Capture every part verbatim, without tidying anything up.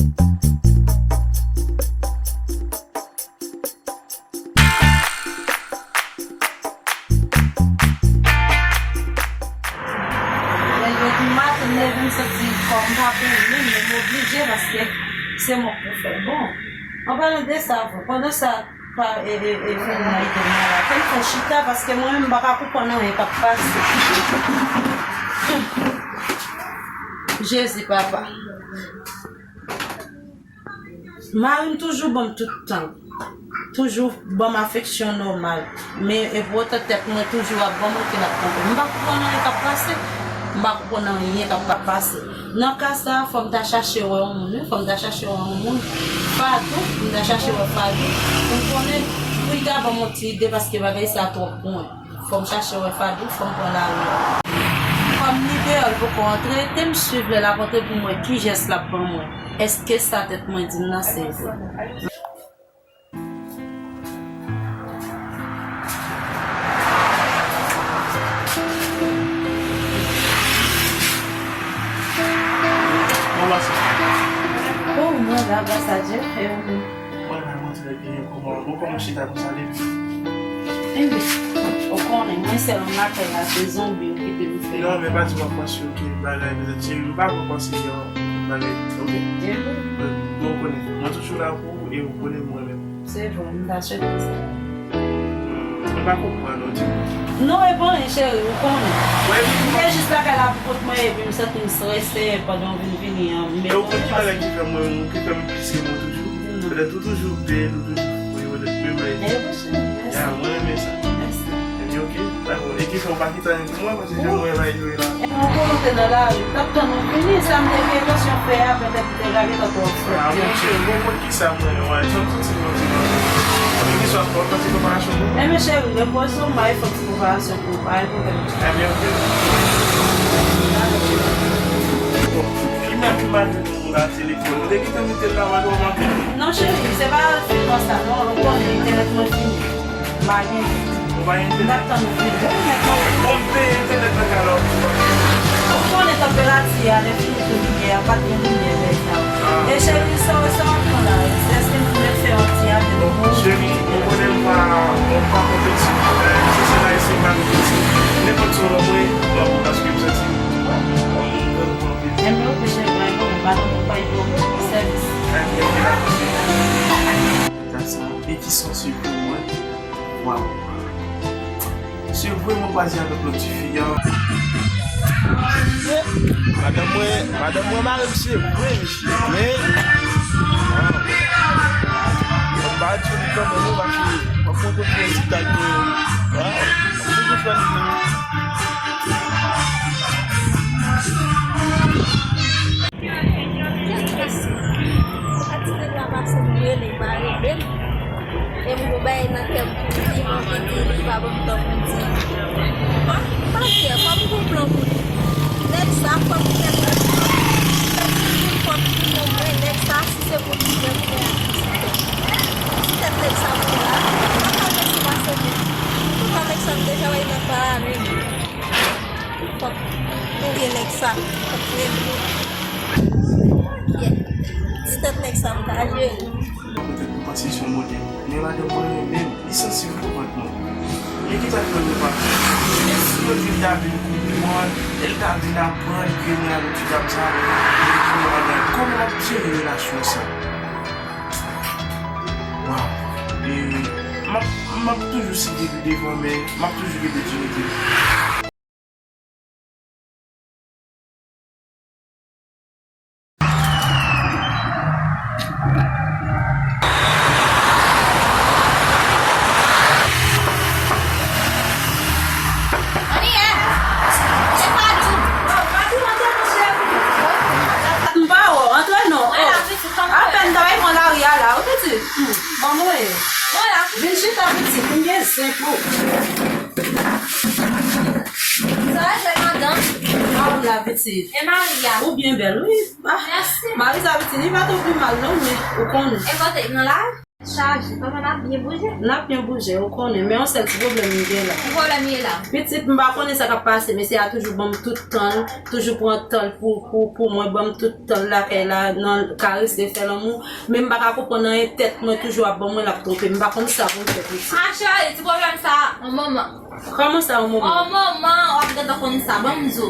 Lè yo di maten, m leve, m santi kò m pa pou mwen, men m oblije paske se mwen k pou fè l. Bon, an palan de sa, pandan sa, pa, e, e, e, Felina ede m nan la. Fè m fè chita paske mwen menm m pa ka konprann anyen k ap pase. Jezi, papa. Mari m toujou ban m tout tan. Toujou ban m afeksyon nòmal. Men, epi otan tèt mwen toujou ap ban m anpil ap kanpe. M pa konprann anyen k ap pase. M pa konprann anyen k ap pa pase. Nan ka sa a, fò m ta chache wè yon moun, wi. Fò m ta chache wè yon moun. Fadou, m ta chache wè Fadou. Pou m konnen, pou l ta ban m yon ti ide, paske bagay sa a twòp pou mwen. Fò m chache wè Fadou, fò m pran lari a. Kòm li deyò, l poko antre, te m swiv lè l ap antre pou m wè ki jès l ap ban mwen. Èske sa tèt mwen di m nan se vre? Kòman se? Oh, mwen la, gras a Dye. E ou menm? Mwen la, mwen trè byen. Kòman, bon, kòman chita konsa depi? Enben, ou konnen, mwen sèl m lakay la, se zonbi yo kite m fè. Non, men pa di m ap panse yo ke bagay, petèt se, m pa konn panse yon bagay, oke? Enben. Bon, ou konnen, mwen toujou la pou ou e ou konnen mwen menm. Se vre, m ta swete sa. Hmm, m pa konprann, ou di. Non, e pa anyen, cheri, ou konnen. Wè, m te jis lakay la pou kont mwen, epi m santi m strese pandan w vin vini an. E ou konn ki bagay ki fè mwen, ki fè m plis renmen w toujou? Petèt ou toujou bèl, ou toujou fre, petèt menm lè. E wi, cheri, mèsi. Ya, mwen renmen sa. Mèsi. Ebyen, oke, dakò. E ki fè w pa kite anyen pou mwen, paske jan mwen la, yo la. E mwen konnen w te nan lari, m t ap tann ou vini, sa m te gen entansyon fè a, petèt ou te ka gentan twò frèt. Ah, mon cheri, bon, bon, ki sa mwen, wè, jan m santi m nan ti nan. Ki sa, fò w santi preparasyon pou mwen? Enben, cheri, repoze w, m a fè yon ti preparasyon pou ou, pa gen pwoblèm. Ebyen, oke. Bon, ki mèt ki mèt Ou la telefòn. Ou te gentan mete l la, mwen te manke. Non, cheri, se pa fim nan sa, non. Ou konnen entènèt mwen fini. M pa gen. Ou pa gen entènèt? M t ap tann ou vini. Bon, m peye entènèt nan ka la. Ou konnen tanperati a, lè fini tou limyè a, pa t gen limyè lè sa. Ah. E cheri, sa w, sa w ap pran la? Èske nou mèt fè yon ti apèl? Bon, cheri, ou konnen m pa, m pa konpleksi. Eh, se sèl ayisyen m pa konpleksi. Nenpòt sa w lòt mwen, m ap, paske m santi m, m, m, m, Enben, oke, cheri, pa gen pwoblèm, pa gen pwoblèm, sèvis. Sa sa, e ki sansib pou mwen? Waw. Se vre, mwen kwaze avèk lòt ti fi an. Madanm mwen, madanm mwen mare m, se vre, mesye. Men, waw. Mwen pa di li kanmenm, non, paske mwen konn kote rezilta ke, waw, mwen toujou fè li. Ati nèg la pase m rele, pa rele m. E m gon bagay nan kè m pou m di, m anvi di li, li pa ban m tan pou m di. Ah, pa kè, fò m gon plan pou li. Nèg sa, fò m fè l. Fò m di l, fò m di l, men nèg sa, si se pou li, men m fè a. Ti tèt nèg sa pou la. Mwen pa resi pase byen. Tout Alexandre deja wè nan pa ale. Fòk touye nèg sa. Fòk touye l tou. Ti tèt nèg sa m ka jere. Petèt nou panse se yon modèl. Men madanm mwen renmen m. Li sansib pou kont mwen. Men ki sa k fè nou pa fè? E si yon jou l ta vin konprann, e l ta vin aprann ke mwen avèk ti dam sa, nou pa gen kòman n ap jere relasyon sa? Waw. E m ap, m ap toujou site pi devan, men m ap toujou kenbe dirite. M pa wè w, antre non. Oh. Apèn m ta bay pran lari a la, wi pitit. Hmm. Bon, mwen. Vin chita pitit, m gen zen pou ou. Sa va, jèn madanm? Mari la, pitit. E mari a? Ou byen bèl, wi. Ah, mèsi. Mari sa, pitit, li pa twò pi mal, non, men ou konnen. E kote, nan la? Chaje, papa, n ap byen bouje. N ap byen bouje, ou konnen, men yon sèl ti pwoblèm m gen la. Ki pwoblèm ye la? Pitit, m pa konnen sa k ap pase, mesye a toujou ban m tout tan l, toujou pran tan l pou, pou, pou mwen, ban m tout tan l lakay la, nan karese, fè lanmou. Men m pa ka konprann anyen, tèt mwen toujou ap ban mwen, l ap twonpe m. M pa konn sa pou m fè, pitit. Ah, cheri, ti pwoblèm sa, yon moman. Kòman sa, yon moman? Yon moman, w ap gentan konn sa, ban m di w.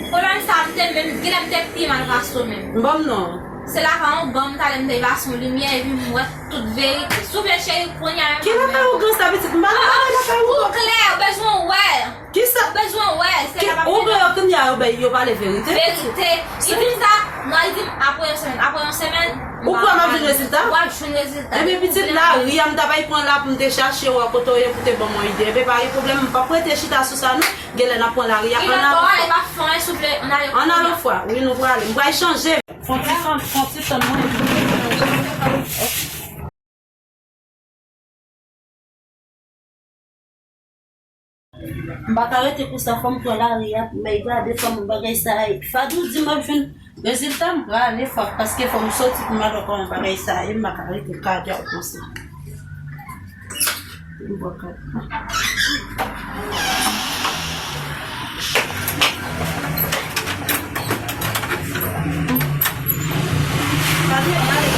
Pwoblèm sa, m te menm, genlè m te pi mal pase w menm. Ban m non. Se lakay yon gang, talè m te pase yon limyè, epi m wè tout verite. Souple, cheri, kounye a menm. Ki lakay yon gang sa, pitit? M pa nan lakay yon gang. Ou klè, ou bezwen wè. Kisa? Ou bezwen wè, se la m ap di. Ou klè, kounye a, yo bay, yo pale verite, pitit. Verite. Li di m sa, non, li di m apre yon semèn, apre yon semèn, Ou kwè m ap jwenn rezilta? W ap jwenn rezilta. Ebyen, pitit, lari a, m ta pral pran la pou m te chache wè kote w ye pou te ban m yon ide. Ebyen, pa gen pwoblèm, m p ap rete chita sou sa, non. Genlè n ap pran lari a. Ann alanfwa. Ann alanfwa. Wi, nou prale. M pral chanje. Fon ti tan, fon ti tan, mwen. M pa ka rete konsa, fò m pran lari a pou m al gade kòman bagay sa a ye. Fadou di m ap jwenn rezilta, m prale, fò, paske fò m soti pou m al wè kòman bagay sa a ye, m pa ka rete kaka konsa. M pran kaka. Fadou, ann ale.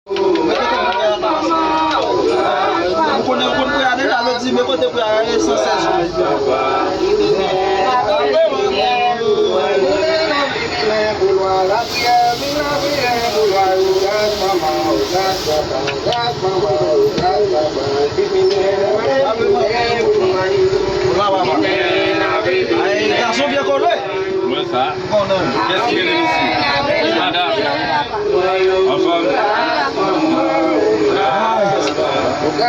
Ou konnen, ou konn priyè deja, lòt di, men kote priyè a ye, san sèz jou. Gason byen kole. Mwen sa. Kèsk ki rele isi? Madanm. Anfòm?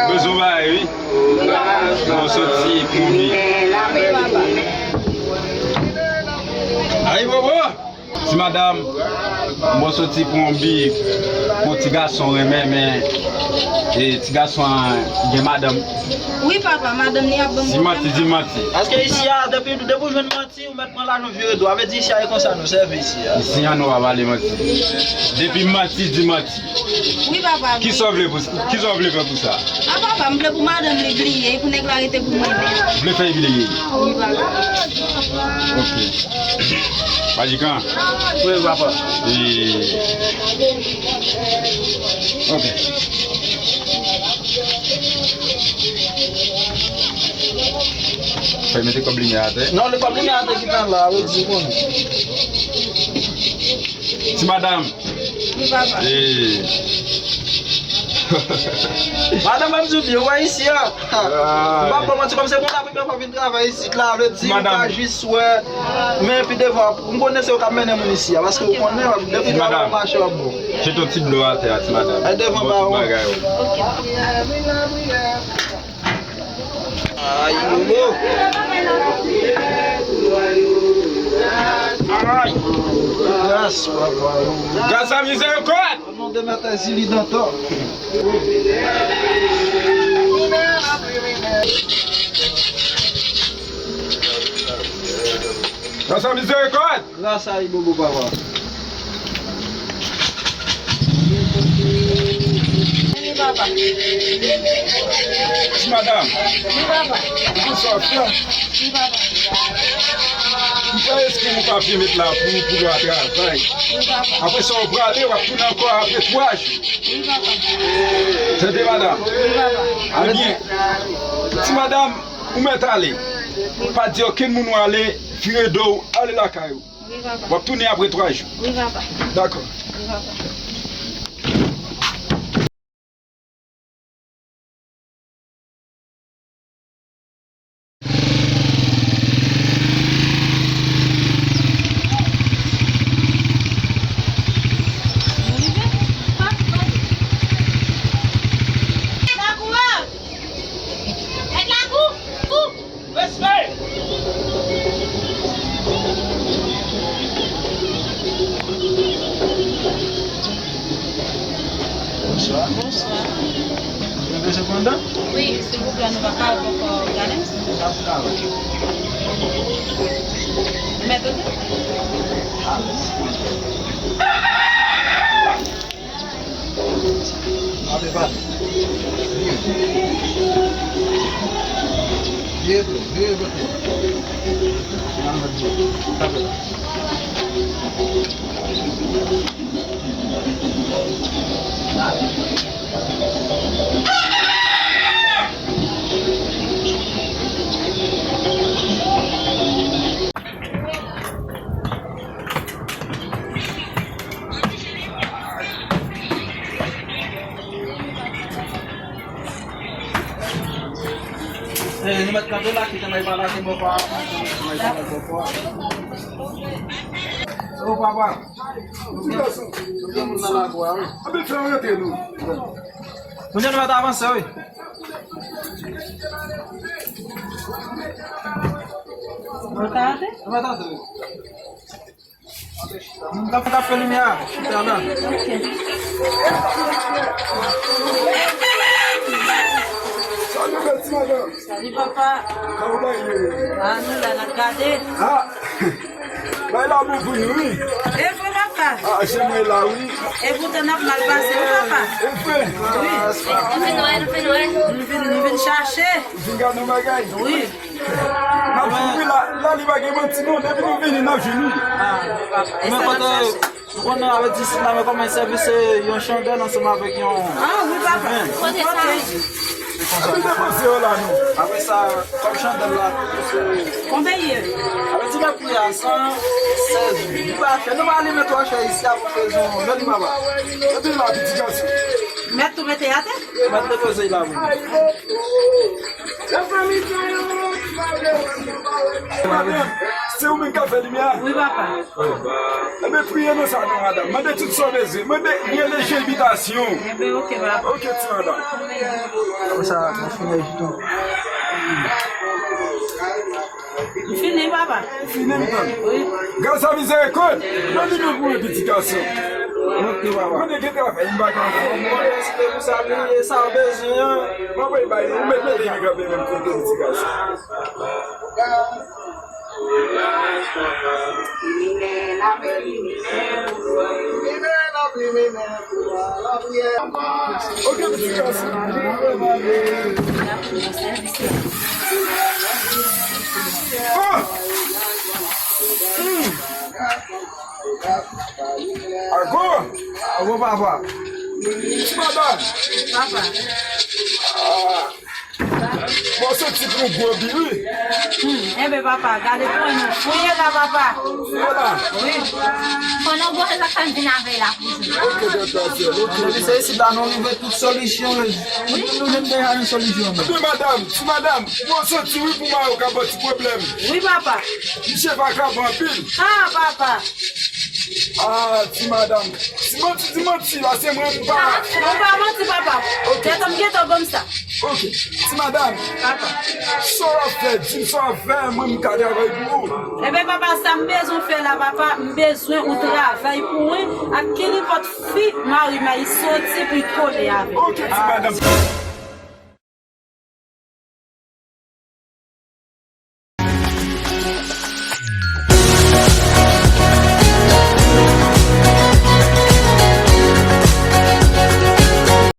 Bezwen bagay, wi. Mwen soti pou bi. Ay, bobo! Ti madanm, mwen soti pou yon bi pou ti gason renmen, men, e, ti gason an gen madanm. Wi, papa, madanm li ap ban m pwoblèm. Di manti, di manti. Paske isi a, depi, depi w jwenn manti, ou mèt pran lajan vire do. A vle di isi a, e konsa nou sèvi isi a. Isi a, nou pa pale manti. Depi manti, di manti. Wi, papa. Kisa w vle pou, kisa w vle fè pou sa? A, papa, m vle pou madanm li bliye, pou nèg la rete pou mwen menm. Vle fè l bliye? Wi, papa. Ok. Majikan? Wi, papa. E, ok. Fè mete kòb limyè atè. Non, le kòb limyè atè ki pa la, wi, di konnen. Ti madanm. Wi, papa. E. Madanm, ban m di w byen, ou wè isi a. Ah. M p ap ba w manti, kòm se pou la premyè fwa w vin travay isit la, vle di ou ka jis wè. Men pi devan, m konnen se ou k ap mennen moun isi a, paske ou konnen, depi travay mache w ap bon. Jete yon ti dlo atè a, ti madanm. Ay, devan ba ou. Bon, tout bagay ou. Ok. Ay, bobo. Ay. Gras, papa. Gras a mizèrikòd. O non de Mèt Ezili Dantò. Gras a mizèrikòd. Gras a Ibobo, papa. Wi, papa. Ti madanm. Wi, papa. Ou konn sa w ap fè? Wi, papa. M fè espri ou pa vin met la pou, pou nou al travay. Wi, papa. Apre sa, ou prale, w ap tounen ankò apre twa jou. Wi, papa. Tande, madanm? Wi, papa. Ebyen, ti madanm, ou mèt ale. Pa di okenn moun ou ale, vire do w, ale lakay ou. Wi, papa. W ap tounen apre twa jou. Wi, papa. Dakò. Wi, papa. Respè! Bonswa. Bonswa. Sepandan? Wi, silvouplè, nou pa ka poko gade. Mèt ote? Ape pa. Vire tou, vire tou. Nan mèt vire. Ape pa. Eh, nou mèt kanpe la, kite mwen pale ak bòkò a. Mwen pale ak bòkò a. Ô, papa. Tout gason. Tout moun nan lakou a, wi. Anpil frè, rantre nou. Kounye a nou mèt avanse, wi. Mwen ka antre? Mwen ka antre, wi. Moun k ap, k ap fè limyè a, chita la. Ok. Salut, bèl ti madanm. Salut, papa. Kòman w ye? Ah, nou la, n ap gade. Ah, bay la bon pou nou, wi. E vre, papa. Ah, se mwen la, wi. E poutan n ap mal pase, wi, papa. E vre. Wi. Nou fè Nwèl, nou fè Nwèl. Nou vin, nou vin chache. Ou vin gade yon bagay? Wi. N ap vini la, la li pa gen manti non, depi nou vini, n ap vini. Ah, papa. E sa n ap chache. Ou konnen avètisman la, men kòman sèvis se yon chandèl ansanm avèk yon... Ah, wi, papa. Wi. Kote sa? Epi depanse yo la, non. Apre sa, kòm chandèl la, se... Konbyen li ye? Avètisman pri a san sèz goud. Li pa chè. Nou pa alimen twò chè isi a pou rezon. Jodi papa. Epi la, piti gason. Mèt tou mete atè? Mèt depoze la, wi. Madanm, se ou menm k ap fè limyè a? Wi, papa. Ebyen, priye nan sa non, madanm. Mande tout sa w bezwen. Mande, rele jan envitasyon. Ebyen, ok, papa. Ok, ti madanm. Konsa, mwen fini tou. M fini, papa. Ou fini, m tann. Wi. Gras a mizèrikòd, nan limyè pou mwen, piti gason. Ok, papa. Mande gen travay, m pa ka fè. Mwen espere pou sa, priye sa w bezwen an. Mwen voye bay, ou mèt mete li kanpe menm kote, piti gason. Ok, piti gason. Ah! Hmm. Ago! Ago, papa. Ti madanm. Papa. Ah. Bon, se ti pou gwo bi, wi. Hmm, enben, papa, gade pou nou. Fouye la, papa. Fouye la. Wi. Pandan w bwè sa, sa vin avè la. Ok, doktè, ok. Depi se isit la, nou rive tout solisyon. Wi. Nou jwenn deja yon solisyon. Ebyen, madanm, ti madanm, bon, soti, wi, pou mari w ka ba w ti pwoblèm. Wi, papa. Misye vagabon anpil. Ah, papa. Ah, ti madanm. Ti manti, ti manti, la, se mwen, m pa. Ah, ou pa manti, papa. Ok. Gentan, m gentan ban m sa. Ok. Ti madanm. Papa. Sa w ap fè, di m sa w ap fè, mwen, m ka travay pou ou. Enben, papa, sa m bezwen fè la, papa, m bezwen ou travay pou mwen, ak kilipòt fi mari m a soti pou l kole avè m. Ok, ti madanm.